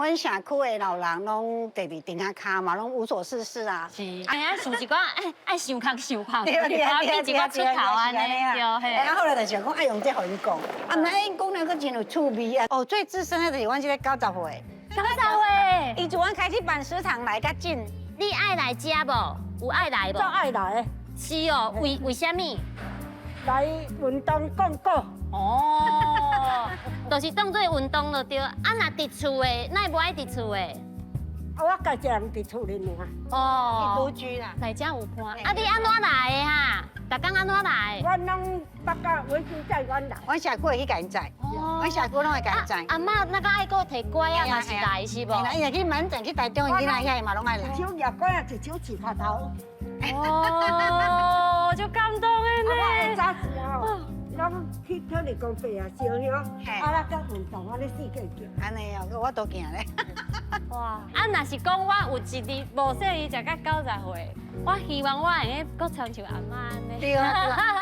阮社區的老人攏特別定下跤嘛，攏無所事事啊。是，哎呀，想一寡愛愛想較想較，對對對。變一寡出頭按呢，對嘿。啊，後來就想講愛用這予𪜶講，啊，毋知𪜶講了閣真有趣味啊。哦，最資深的就是阮這個90歲。90歲。伊自阮開始辦食堂來較緊。你愛來遮無？有愛來無？足愛來。是哦，為啥物？來運動講過。哦，就是當做運動就對。啊，若佇厝的，哪會無愛佇厝的？啊，我家己人佇厝裡爾。哦。獨居啦。來遮有伴。啊，你按怎來的哈？逐工按怎來？我攏北甲維修載阮來。阮社區會去共𪜶載，阮社區攏會共𪜶載。阿嬤那個愛閣提拐仔嘛是來是無？伊若去門診去台中，伊囡仔遐嘛攏愛來。一手舉拐仔，一手飼跤頭。哦，就感動的呢。我早時吼，攏去土地公伯啊燒香，啊啦閣運動，按呢四界行。按呢哦，我都行咧。哇！啊，若是講我有一日無細伊食到90歲，我希望我會閣親像阿嬤按呢。對啊。